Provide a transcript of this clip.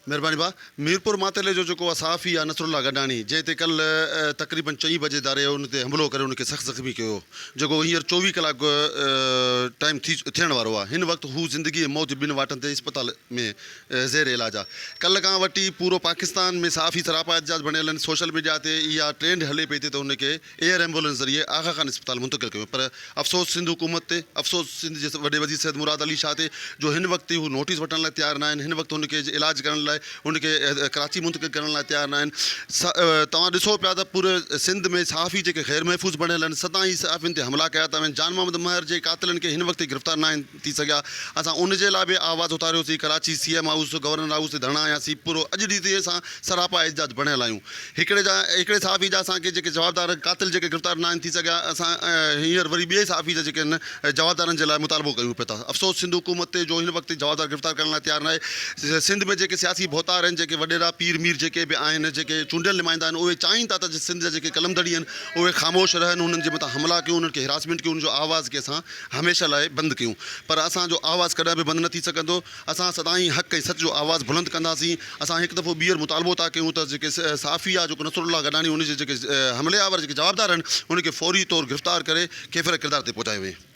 مھرباني ڀاء. ميرپور ماتلي جو جيڪو اھا صحافي آ نصرالله گڏاڻي جنھن تي ڪلھ تقريبن چئين بجي ڌاري ان تي حملو ڪري ان کي سخت زخمي ڪيو جيڪو ھينئر 24 ڪلاڪ ٽائيم ٿي ٿيڻ وارو آ ھن وقت ھو زندگي ۽ موت جي ٻن واٽن تي اسپتال ۾ زير علاج آ ڪلھ کان وٺي پورو پاڪستان ۾ صحافي سراپا احتجاج بڻيل آھن سوشل ميڊيا تي اھا ٽرينڊ ھلي پئي ٿي ته ان کي ايئر ايمبولينس ذريعي آغا خان اسپتال منتقل ڪيو پر افسوس سنڌ حڪومت تي، افسوس سنڌ جي وڏي وزير سيد مراد علي شاهه تي جو هن وقت هو نوٽيس وٺڻ لاء تيار ناهن، هن وقت هن کي علاج ڪرڻ لاء هن کي ڪراچي منتقل ڪرڻ لاء تيار ناهن. توهان ڏسو پيا ته پوري سنڌ ۾ صحافي جيڪي غير محفوظ بڻيل آهن، سدائين صحافين تي حملا ڪيا ٿا وڃن، جان محمد مهر جي قاتلن کي هن وقت تائين گرفتار ناهن ٿي سگهيا، اسان ان جي لاء به آواز اٿاريوسين، Karachi C M house, governor house تي ڌرڻا هنياسين، پورو اڄ ڏينهن تائين اسان سراپا احتجاج بڻيل آهيون. هڪڙي جا هڪڙي صحافي جا اسان کي جيڪي جوابدار قاتل جيڪي گرفتار ناهن ٿي سگهيا اسان هينئر وري ٻئي صحافي جا جيڪي آهن جوابدارن جي لاء مطالبو ڪيون پيا ٿا افسوس سنڌ حڪومت تي جو هن وقت جوابدار گرفتار ڪرڻ لاء تيار ناهي سنڌ ۾ جيڪي سياسي ڀوتار آهن جيڪي وڏيرا پير مير جيڪي به آهن جيڪي چونڊيل نمائندا آهن اهي چاهين ٿا ته سنڌ جا جيڪي قلم ڌڻي آهن اهي خاموش رهن انهن جي مٿان حملا ڪيون انهن کي هراسمينٽ ڪيون انهن جو آواز کي اسان هميشه لاء بند ڪيون پر اسان جو آواز ڪڏهن به بند نه ٿي سگهندو. اسان سدائين حق ۽ سچ جو آواز بلند ڪنداسين، اسان هڪ دفعو ٻيهر مطالبو ٿا ڪيون ته جيڪي صحافي آ جيڪو نصرالله گڏاڻي ان جي جيڪي حملي آور جيڪي جوابدار آهن ان کي فوري طور گرفتار ڪري ڪيفر ڪردار تي پهچايو وڃي.